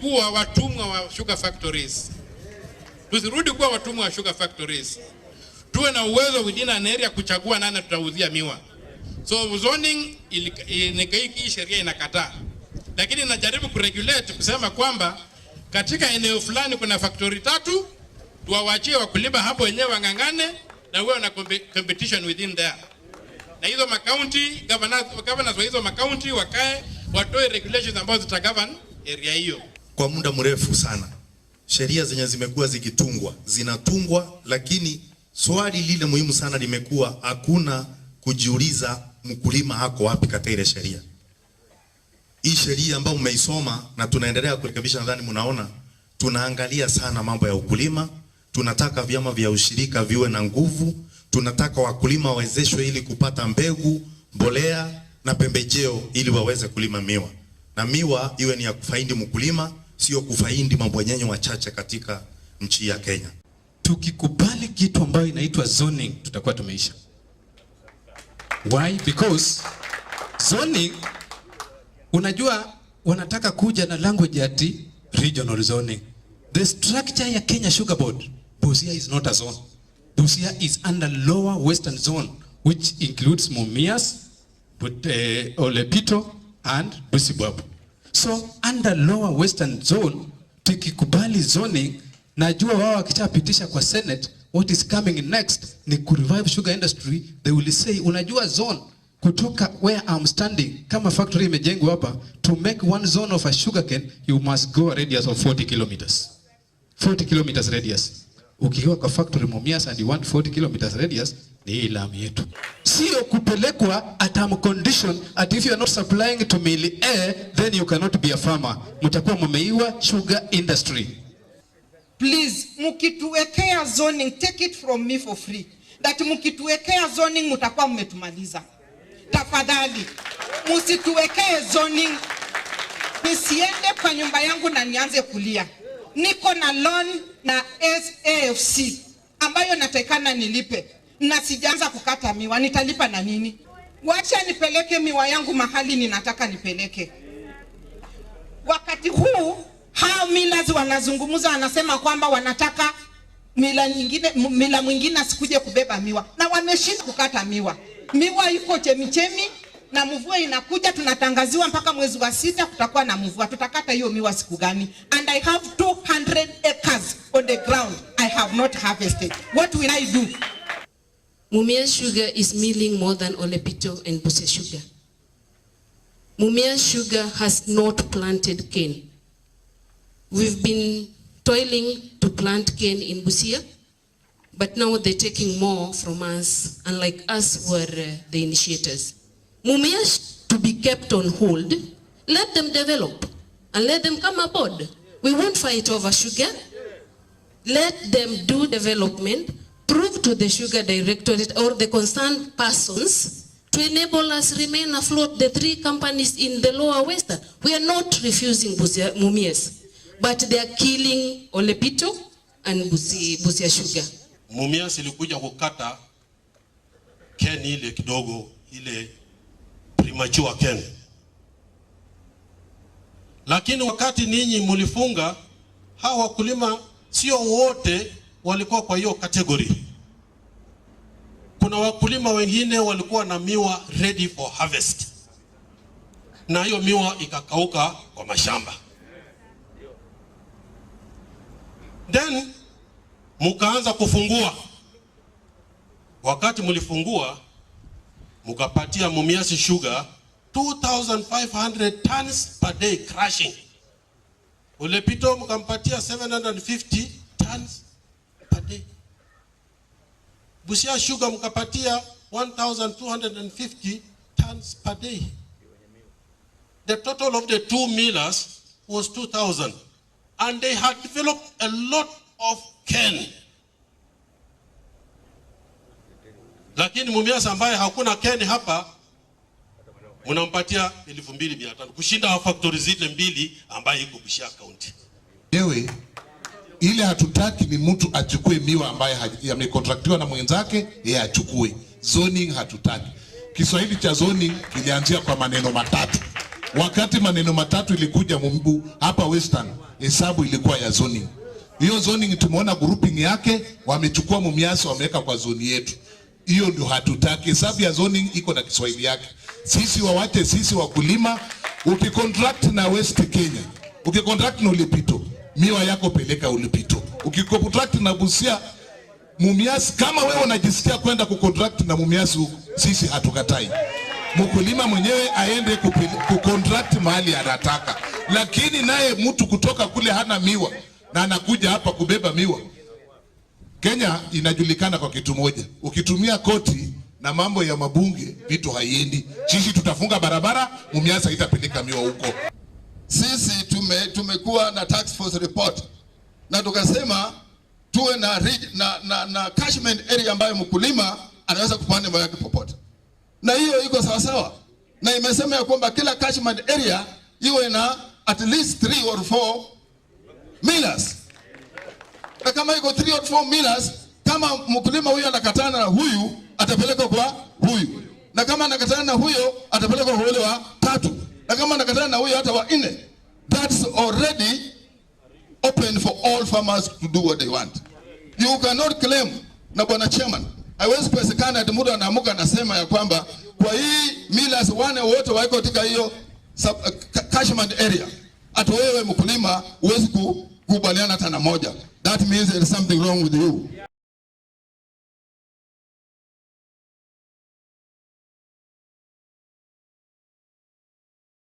kuwa watumwa wa sugar factories. Tusirudi kuwa watumwa wa sugar factories. Tuwe na uwezo within an area kuchagua nani tutauzia miwa. So zoning hii sheria inakataa, lakini inajaribu kuregulate kusema kwamba katika eneo fulani kuna factory tatu, tuwaachie wakulima hapo wenyewe wang'ang'ane na uwe na competition within there. Na hizo makaunti governors wa hizo makaunti wakae watoe regulations ambazo zitagovern area hiyo. Kwa muda mrefu sana sheria zenye zimekuwa zikitungwa zinatungwa, lakini swali lile muhimu sana limekuwa hakuna kujiuliza mkulima hako wapi katika ile sheria. Hii sheria ambayo mmeisoma na tunaendelea kurekebisha, nadhani mnaona tunaangalia sana mambo ya ukulima. Tunataka vyama vya ushirika viwe na nguvu, tunataka wakulima wawezeshwe ili kupata mbegu, mbolea na pembejeo ili waweze kulima miwa, na miwa iwe ni ya kufaidi mkulima, sio kufaidi mabwanyenye wachache katika nchi ya Kenya. Tukikubali kitu ambayo inaitwa zoning, tutakuwa tumeisha. Why? Because zoning, unajua wanataka kuja na language ati regional zoning. The structure ya Kenya Sugar Board, Busia is not a zone. Busia is under Lower Western Zone, which includes Mumias, Olepito and Busibwabo. So under Lower Western Zone, tukikubali zoning, najua wao wakishapitisha kwa Senate, what is coming next ni ku revive sugar industry. They will say, unajua zone kutoka where I'm standing, kama factory imejengwa hapa, to make one zone of a sugarcane, you must go a radius of 40 kilometers. 40 kilometers radius. Ukiwa kwa factory Mumias and you want 40 kilometers radius, ni hii lami yetu. Sio kupelekwa at a condition at if you are not supplying to mill A, then you cannot be a farmer. Mtakuwa mumeiwa sugar industry. Please, mkituwekea zoning, take it from me for free, that mkituwekea zoning mtakuwa mmetumaliza. Tafadhali msituwekee zoning. Nisiende kwa nyumba yangu na nianze kulia. Niko na loan na SAFC ambayo natakikana nilipe na sijaanza kukata miwa, nitalipa na nini? Wacha nipeleke miwa yangu mahali ninataka nipeleke. Wakati huu hao millers wanazungumza, wanasema kwamba wanataka miller nyingine, miller mwingine asikuje kubeba miwa, na wameshinda kukata miwa. Miwa iko chemichemi na mvua inakuja, tunatangaziwa mpaka mwezi wa 6 kutakuwa na mvua. Tutakata hiyo miwa siku gani? And I have 200 acres on the ground I have not harvested. What will I do? Mumias Sugar is milling more than Olepito and Busia Sugar. Mumias Sugar has not planted cane. We've been toiling to plant cane in Busia, but now they're taking more from us, unlike us who are the initiators. Mumias to be kept on hold, let them develop and let them come aboard. We won't fight over sugar. Let them do development, prove to the sugar directorate or the concerned persons to enable us remain afloat, the three companies in the Lower Western. We are not refusing Busia, Mumias, but they are killing Olepito and Busia Sugar. Mumias ilikuja kukata cane ile kidogo, ile premature cane, lakini wakati ninyi mulifunga, hawa wakulima sio wote walikuwa kwa hiyo category. Kuna wakulima wengine walikuwa na miwa ready for harvest, na hiyo miwa ikakauka kwa mashamba. Then mukaanza kufungua. Wakati mlifungua mukapatia Mumias Sugar 2500 tons per day crushing. Olepito mkampatia 750 tons per day. Busia Sugar mkapatia 1250 tons per day. The total of the two millers was 2000, and they had developed a lot of cane. Lakini Mumias ambaye hakuna cane hapa mnampatia 2500 kushinda factory zile mbili ambaye iko Busia County. Ewe, ile hatutaki ni mtu achukue miwa ambaye amekontraktiwa na mwenzake, yeye achukue. Zoning hatutaki. Kiswahili cha zoning kilianzia kwa maneno matatu. Wakati maneno matatu ilikuja Mumbu hapa Western, hesabu ilikuwa ya zoning. Hiyo zoning tumeona grouping yake, wamechukua Mumias wameweka kwa zone yetu. Hiyo ndio hatutaki. Hesabu ya zoning iko na Kiswahili yake. Sisi wawache sisi wakulima, ukicontract na West Kenya, ukicontract na Olepito, miwa yako peleka Olepito. Ukicontract na Busia, Mumias, kama wewe unajisikia kwenda kucontract na Mumias huko, sisi hatukatai. Mkulima mwenyewe aende kucontract mahali anataka, lakini naye mtu kutoka kule hana miwa na anakuja hapa kubeba miwa. Kenya inajulikana kwa kitu moja, ukitumia koti na mambo ya mabunge vitu haiendi. Sisi tutafunga barabara, Mumias haitapeleka miwa huko. Sisi tumekuwa na task force report na tukasema tuwe na catchment area ambayo mkulima anaweza kupanda miwa yake popote, na hiyo iko sawa sawa, na imesema ya kwamba kila catchment area iwe na at least 3 or 4 millers, na kama iko 3 or 4 millers, kama mkulima huyu anakatana na huyu atapelekwa kwa huyu, na kama anakatana na huyo atapelekwa kwa ule wa tatu, na kama anakatana na huyo hata wa nne. That's already open for all farmers to do what they want. You cannot claim, na bwana chairman, haiwezi kuwezekana ati mtu anaamuka anasema ya kwamba kwa hii millers wane wote wako katika hiyo catchment area, ati wewe mkulima huwezi kukubaliana hata na moja. That means there is something wrong with you.